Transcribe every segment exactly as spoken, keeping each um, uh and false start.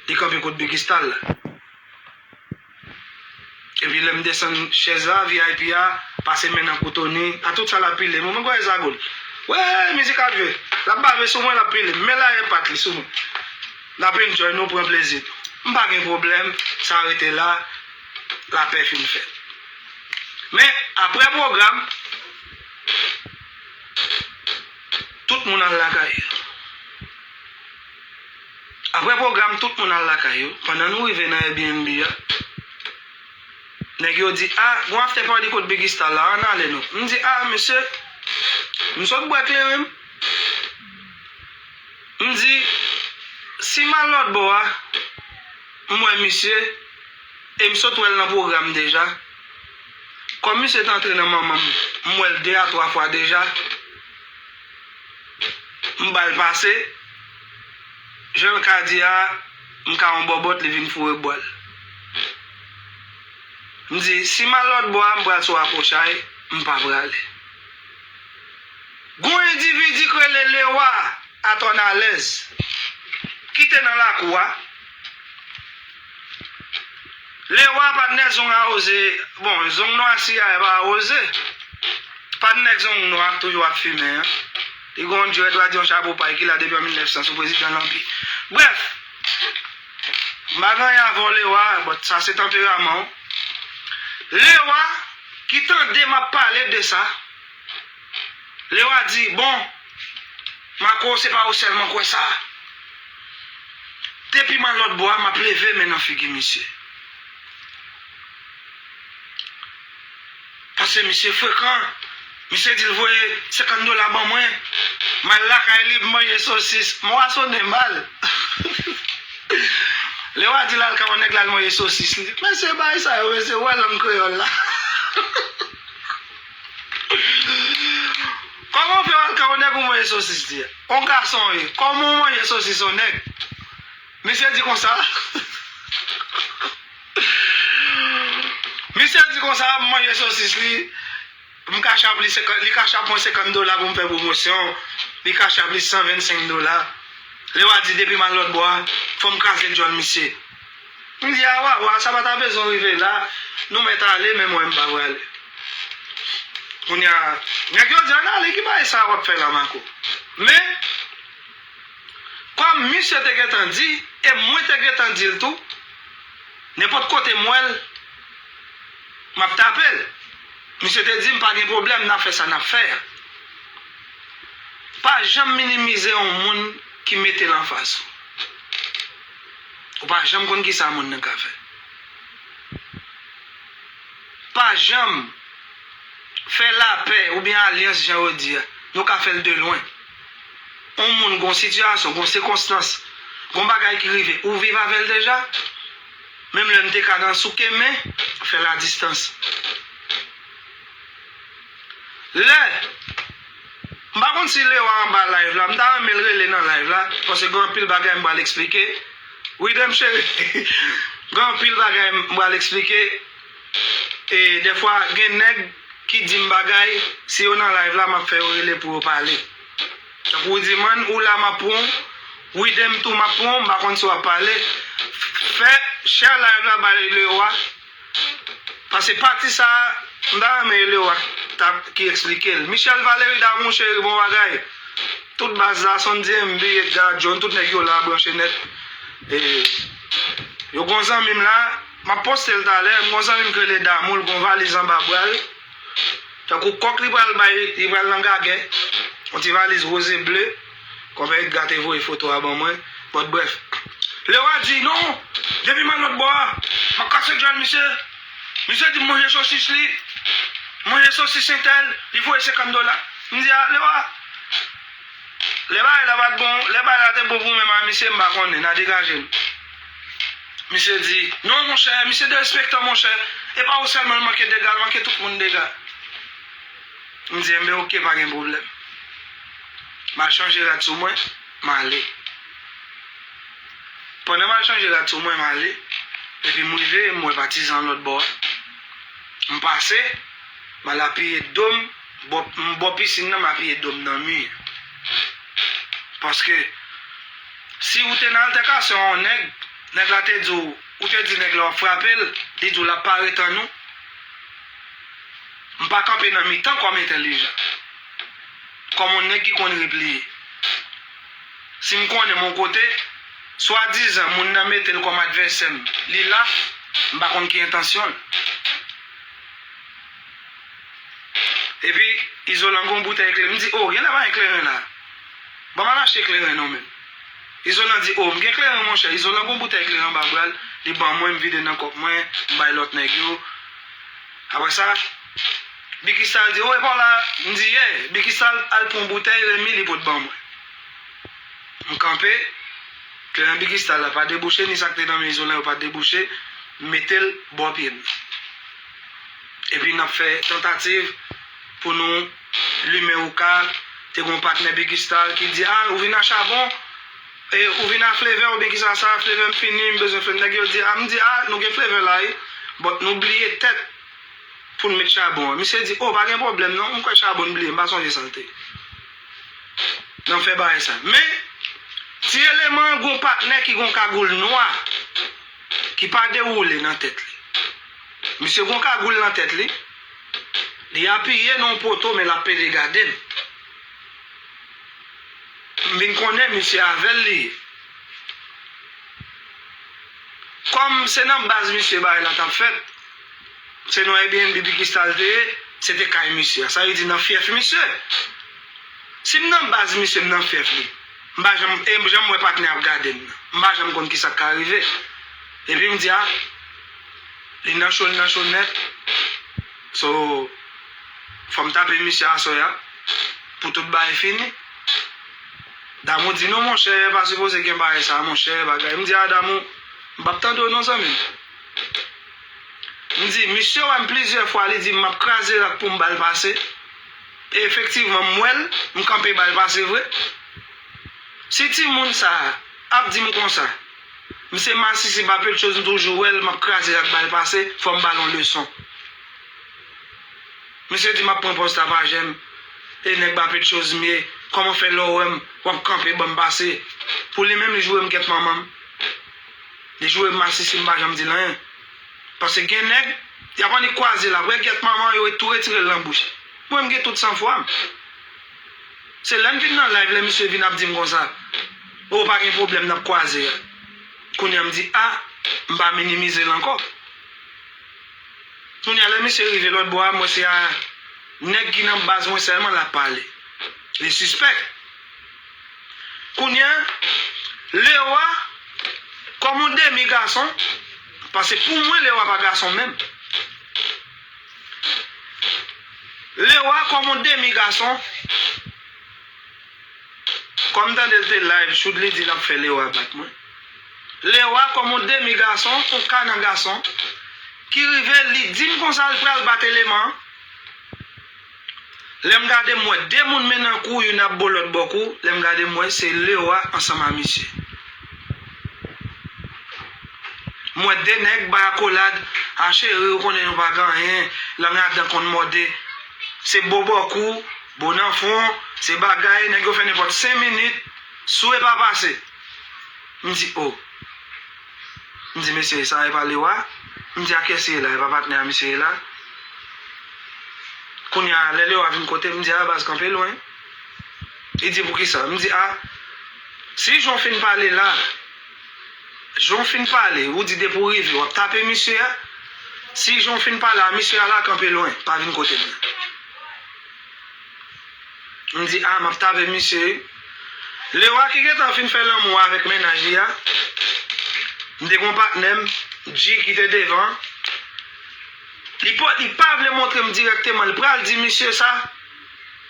Li kanpe kot Big Star la. Epi lè m desann chèz la, V I P a, pase men nan kou Tony, a tout sa l ap pile. Mwen, mwen kwè sa goud. Wè, mizik ap jwe. L ap bave sou mwen, l ap pile. Men lage pat li sou mwen. N ap enjoy, nou pran plezi nou. M pa gen pwoblèm, sa rete la, lapè fin fèt. Men, apre pwogram, tout moun al lakay yo. Apre pwogram, tout moun al lakay yo. Pandan nou rive nan Airbnb a, nèg yo di, "A, gon after party kot Big Star la, ann ale non." M di, "A, mesye, m sot bwè kleren m." M di, "Si m al lòt bò a, m wè misye, e m sot wè l nan pwogram deja." Kòm misye t antre nan manman m, m wè l de a twa fwa deja. M ba l pase. Jan l ka di a, m ka yon bòbòt, li vin foure bwa l. M di, "Si m al lòt bò a, m pral sou akochay, m pa prale." Gon endividi k rele Lewa Atònalèz ki te nan lakou a. Lewa, patnè, zong a oze. Bon, zong nwa si a pa oze. Patnè, zong nwa toujou ap fimen an. Li gon djwèt, w a di yon chapo pay ki la depi an mil nèf san sou prezidan Lanpi. Brèf, m pa gen anyen avè w, Lewa, but sa se tanperaman w. Lewa, ki tande m ap pale de sa, Lewa di, "Bon, Marco, se pa ou sèlman kwè sa. Depi m al lòt bò a, m ap leve men nan figi misye." Paske misye frekan. Misye di l voye senkant dola ban mwen. M al lakay li, m manje sosis. Mo a sonnen mal. Lewa di l al ka yon nèg la, l manje sosis li. Mesye, bagay sa yo, mesye, wè lang kreyòl la. Kòman w fè w al ka yon nèg ou manje sosis li? On gason w ye. Kòman w manje sosis on nèg? Misye di konsa. Misye di konsa, "M manje sosis li, m kachap li senkant, li kachap mwen senkant dola pou m fè pwomosyon, li kachap li san vennsenk dola." Lewa di, "Depi m al lòt bò a, fò m kraze djòl misye." M di, "A wa, wa, sa pa ta bezwen rive la, nou mèt ale, men mwen m pa prale." Kounye a, nèg yo di, "Ann ale, ki bagay sa w ap fè la, Marco?" Men, kòm misye te gentan di, e mwen te gentan di l tou, nenpòt kote m wè l, m ap tape l. Misye te di m, "Pa gen pwoblèm, n ap fè sa n ap fè a." Pa janm minimize yon moun ki mete l anfas ou. Ou pa janm konn kisa moun nan ka fè. Pa janm fè lapè oubyen alyans, jan yo di a. Nou ka fè l de lwen. On moun gon sitiyasyon, gon sikonstans, gon bagay ki rive, ou viv avè l deja. Menm lè n te ka nan souke men, fè ladistans. Lè, m pa konn si Lewa anba live la, m ta renmen l rele nan live la, paske gen anpil bagay m pral eksplike. Widem cheri, gen anpil bagay m pral eksplike. E dèfwa, gen nèg ki di m bagay, si yo nan live la, m ap fè yo rele pou yo pale. Tankou w di, "Man, ou la, m ap pran w." Widem tou, m ap pran w, m pa konn si w ap pale. Fè share live la bay Lewa. Paske pati sa a, m ta renmen Lewa ta, ki eksplike l. Michel Valery Damou cheri, bon bagay. Tout baz la, Sondy M B, Edgar John, tout nèg yo la branche nèt. E, yo gon zanmi m la, m ap poste l talè, m gon zanmi m ki rele Damou, l gon valiz anba bra l. Tankou kòk li pral bay, li pral nan gagè. Yon ti valiz woz e ble. Konpè Edgar te voye foto a ban mwen. But brèf. Lewa di, "Non, depi m al lòt bò a, m ap kase djòl misye. Misye di m manje sosis li, manje sosis entèl, li voye senkant dola." M di, "A, Lewa, lè bagay la pa t bon, lè bagay la te bon pou mwen, m a misye, m pa konnen, n a degaje n." Misye di, "Non, monchè, misye derespektan, monchè. E pa ou sèlman l manke dega, l manke tout moun dega." M di, "Enben, oke, pa gen pwoblèm." M al chanje rad sou mwen, m ale. Pandan m al chanje rad sou mwen, m ale. Epi m rive, m wè patizan lòt bò a. M pase, m al apiye do m, bò, m bò pisin nan, m apiye do m nan mi. Paske, si ou te nan altèkasyon a yon nèg, Nèg la te di w, ou te di nèg la w ap frape l, li di w l ap pare tann ou. M pa kanpe nan mitan kòm entèlijan. Kòm yon nèg ki konn repliye. Si m konnen m yon kote, swadizan moun nan mete l kòm advèsè m, li la, m pa konn ki entansyon l. Epi, Izolan gen yon boutèy kleren. M di, o, genlè pa gen kleren la. Ban m al achte kleren non men. Izolan di, o, m gen kleren monchè. Izolan gen yon boutèy kleren anba bra l, li ban mwen, m vide nan kòp mwen, m bay lòt nèg yo. Apre sa, Bikistal di, o, e pa w la? M di, ye. Bikistal al pran yon boutèy, Remi, li pot ban mwen. M kanpe, kleren Bikistal la pa debouche, ni sa k te nan men Izolan yo pa debouche, m mete l bò pye m. Epi n ap fè tantativ pou nou limen houka. Te gen yon patnè Bikistal ki di, a, ou vin a chabon, e, ou vin a flevè, oubyen kisa sa, flevè m fini, m bezwen flevè. Nèg yo di, a, m di, a, nou gen flevè la, wi, but nou bliye tèt pou n met chabon an. Misye di, o, pa gen pwoblèm non, m kwè chabon n bliye, m pa sonje sa l te ye. Nan fè bagay sa. Men, ti eleman an gon patnè ki gon kagoul nwa, ki pa dewoule nan tèt li. Misye gon kagoul nan tèt li, li apiye nan yon poto, men l ap pede gade m. M vin konnen misye avè l li ye. Kòm se nan baz misye bagay la t ap fèt, se nan Airbnb Bikistal te ye, se te kay misye a. Sa vle di nan fyèf misye. Si m nan baz misye, m nan fyèf li. M pa janm, e jan m wè patnè ap gade m nan. M pa janm konn kisa k ka rive. Epi m di, a, li nan cho, li nan cho nèt. So, fò m tape misye aswè a pou tout bagay fini. Damou di, non, monchè, pa sipoze gen bagay sa, monchè, bagay. M di, a, Damou, m p ap tande w non, zanmi m. M di, misye wè m plizyè fwa, li di m m ap kraze rak pou m ba l pase. E efektivman, m wè l, m kanpe ba l pase vre. Si timoun sa a ap di m konsa, m se masisi, m pa pèt choz, m toujou wè l, m ap kraze rak ba l pase, fò m ba l yon leson. Misye di m ap pran pòz tapajè m, e nèg ba pèt choz m ye, kòman fè lè w wè m, w ap kanpe ban m pase? Pou li menm, li joure m gèt manman m. Li joure m masisi, m pa janm di l anyen. Paske gen nèg, y ap annik kwaze l apre, gèt manman yo tou retire l nan bouch. Mwen, m gen tout sanfwa m. Se lè n vin nan live, lè misye vin ap di m konsa, o, pa gen pwoblèm, n ap kwaze a. Kounye a, m di, a, m pa minimize l ankò. Kounye a, lè misye rive lòt bò a, m wè se a nèg ki nan baz mwen sèlman l ap pale. Li sispèk. Kounye a, Lewa, kòm yon demi gason, paske pou mwen, Lewa pa gason menm. Lewa, kòm yon demi gason, kòm m tande l te live, Choudly di l ap fè Lewa bat mwen. Lewa, kòm yon demi gason, yon ka nan gason, ki rive, li di m konsa l pral bat eleman an. Lè m gade, m wè de moun men nan kou, youn ap bo lòt bò kou. Lè m gade, m wè se Lewa ansanm a misye. M wè de nèg bay akolad, a cheri, ou konnen nou pa gen anyen, lang a dan konn mòde. Se bo bò kou, bo nan fwon, se bagay, nèg yo fè nenpòt senk minit, sou e pa pase. M di, o. M di, mesye, sa e pa Lewa? M di, a kiyès li ye la? E pa patnè a misye ye la? Kounye a, lè Lewa vin kote m, m di, a, baz, kanpe lwen. Li di, poukisa? M di, a, si jan w fin pale la, jan w fin pale, ou di depi w rive, w ap tape misye a. Si jan w fin pale a misye a la, kanpe lwen, pa vin kote m nan. M di, a, m ap tape misye wi. Lewa ki gentan fin fè lanmou avèk mennaj li a, m te gon patnè m, G, ki te devan. Li pa, li pa vle montre m dirèkteman, li pral di misye sa,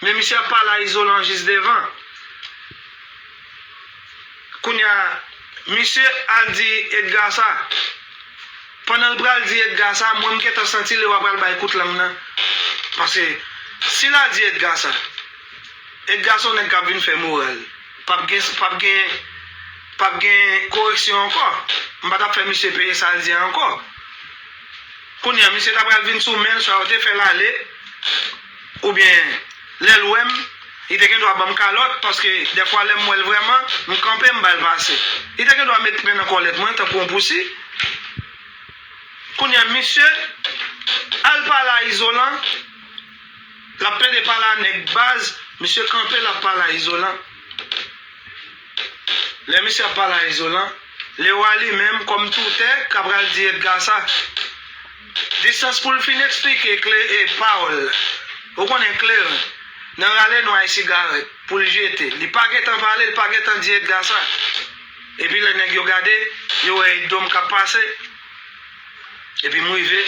men misye ap pale a Izolan jis devan. Kounye a, misye al di Edgar sa. Pandan l pral di Edgar sa, mwen m gentan santi Lewa pral bay kout lang nan. Paske si l al di Edgar sa, Edgar se yon nèg k ap vin fè moral. P ap gen, p ap gen, p ap gen koreksyon ankò. M pa t ap fè misye peye sa l di a ankò. Kounye a, misye ta pral vin sou men l, swa yo te fè l ale, oubyen lè l wè m, Li te gen dwa ban m kalòt, paske dèfwa lè m wè l vrèman, m kanpe, m ba l pase. Li te gen dwa met men nan kòlèt mwen tankou yon pousi. Kounye a, misye al pale a Izolan, l ap plede pale a nèg baz, misye kanpe, l ap pale a Izolan. Lè misye ap pale a Izolan, Lewa li menm, kòm toutè, ka pral di Edgar sa. Distans pou l fin eksplike kle e pawòl. Ou konnen kleren. Nan rale nwa e sigarèt pou l jete. Li pa gentan pale, li pa gentan di Edgar sa. Epi lè nèg yo gade, yo wè e do m k ap pase. Epi m rive,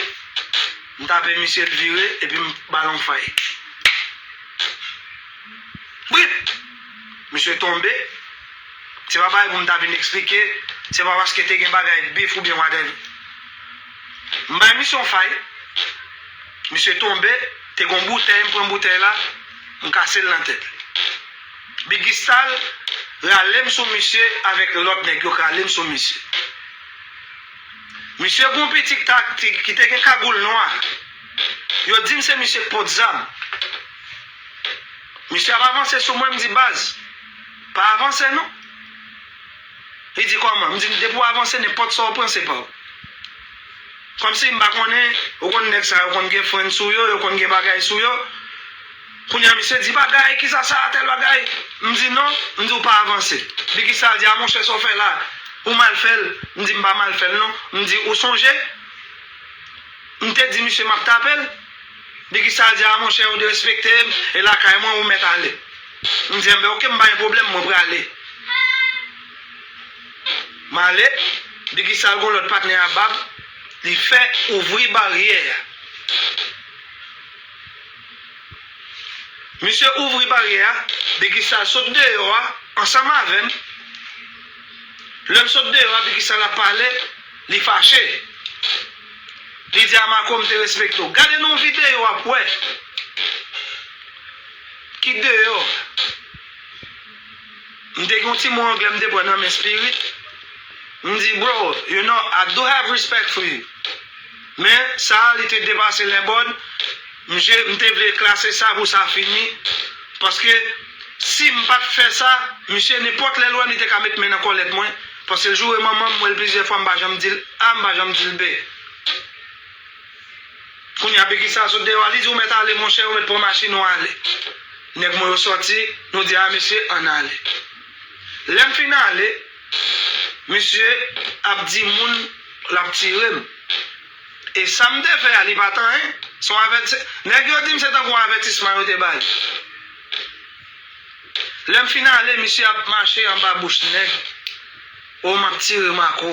m tape misye, l vire, epi m ba l yon fay. Brit! Misye tonbe. Se pa bagay pou m ta vin eksplike. Se pa paske te gen bagay bif oubyen whatever. M bay misye yon fay. Misye tonbe. Te gen yon boutèy, m pran boutèy la, m kase l nan tèt. Biggy Stal rale m sou misye avèk lòt nèg yo k rale m sou misye. Misye gen yon pitit ki te gen kagoul nwa. Yo di m se misye k pot zam. Misye ap avanse sou mwen, m di, "Baz, pa avanse non." Li di, "Kòman?" M di, "Depi w avanse, nenpòt sa w pran, se pa w." Kòmsi m pa konnen, ou konn nèg sa yo konn gen frenn sou yo, yo konn gen bagay sou yo. Kounye a, misye di, "Bagay, kisa sa, tèl bagay?" M di, "Non." M di, "Ou pa avanse." Biggy Stal di, "A monchè, sa w fè la, ou mal fè l." M di, "M pa mal fè l non." M di, "Ou sonje?" M te di misye m ap tape l. Biggy Stal di, "A monchè, ou derespekte m, e lakay mwen ou mèt ale." M di, "Enben, oke, m pa gen pwoblèm, mwen prale." M ale, Biggy Stal gon lòt patnè a bab, li fè ouvri baryè a. Misye ouvri baryè a, Biggy Stal sot deyò a, ansanm avè m. Lè m sot deyò a, Biggy Stal ap pale, li fache. Li di a Marco, "M te respekte w." Gade nan yon videyo w ap wè. Ki deyò? M te gen yon ti mo anglè m te pran nan men Spirit. M di, "Bro, you know, I do have respect for you." Men, sa a, li te depase lèbòd. Misye, m te vle klase sa pou sa fini. Paske, si m pa t fè sa, misye, nenpòt lè l wè m, li te ka met men nan kòlèt mwen. Paske l joure manman m, m wè l plizyè fwa, m pa janm di l A, m pa janm di l B. Kounye a, Biggy Stal sot deyò a, li di, "Ou mèt ale, monchè, ou mèt pran machin ou ale." Nèg mwen yo sòti, nou di, "A, mesye, ann ale." Lè m fin ale, misye ap di moun l ap tire m. E sa m te fè a, li pa t anyen. Se yon avèti-, nèg yo di m se tankou yon avètisman yo te ba li. Lè m fin ale, misye ap mache anba bouch nèg. O, m ap tire Marco.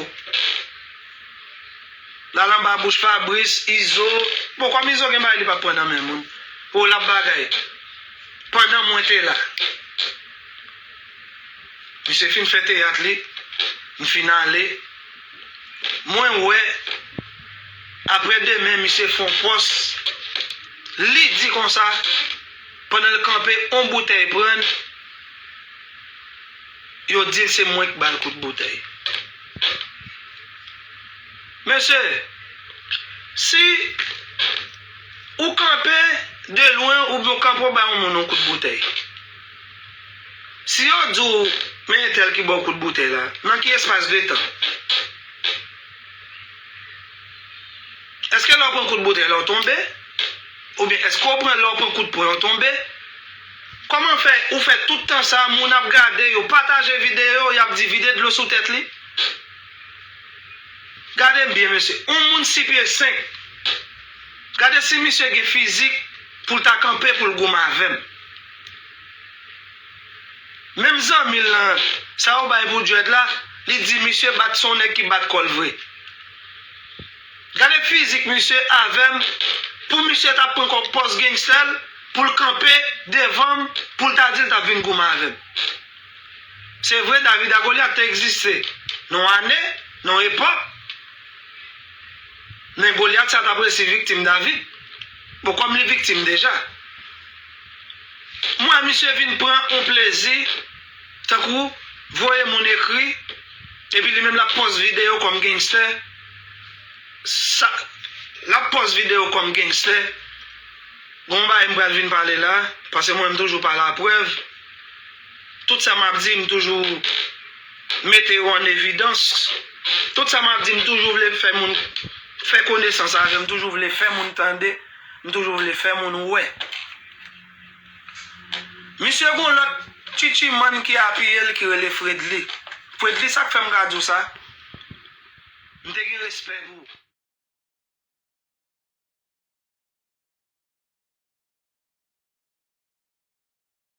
L al anba bouch Fabrice, Izo. Bon, kòm Izo gen bagay li p ap pran nan men moun. O, l ap bagay. Pandan mwen te la. Misye fin fè teyat li, m fin ale. Mwen wè, aprè demen, misye fè yon pòs. Li di konsa, pandan l kanpe, yon boutèy pran l, yo di l se mwen k ba l kout boutèy. Mesye, si ou kanpe de lwen oubyen ou kanpe w bay yon moun yon kout boutèy, si yo di w, "Men entèl ki ba w kout boutèy la," nan ki espas de tan? Èske lè w pran kout boutèy la, w tonbe? Oubyen èske w pran lè w pran kout pwen, w tonbe? Kòman fè ou fè tout tan sa, moun ap gade, yo pataje videyo, y ap di vide dlo sou tèt li? Gade m byen, mesye. Yon moun sis pye senk. Gade si misye gen fizik pou l ta kanpe pou l goumen avè m. Menm zanmi l lan, sa yo bay pou dread la, li di misye bat, se yon nèg ki bat kò l vre. Gade fizik misye avè m, pou misye ta pran kòk pòz gangstè l, pou l kanpe devan m, pou l ta di l t ap vin goumen avè m. Se vre, David ak Golyat te egziste nan yon ane, nan yon epòk, men Golyat sa t ap resi viktim David. Bon, kòm li viktim deja. M wè misye vin pran yon plezi, tankou voye moun ekri, epi li menm l ap pòs videyo kòm gangstè. Sa, l ap pòs videyo kòm gangstè. Gon bagay m pral vin pale la, paske mwen m toujou pa laprèv. Tout sa m ap di, m toujou mete yo an evidans. Tout sa m ap di, m toujou vle fè moun fè konesans avè m, m toujou vle fè moun tande, m toujou vle fè moun wè. Misye gon lòt tchitchimann ki apiye l ki rele Fredly. Fredly, sa k fè m ka di w sa? M te gen respè pou ou.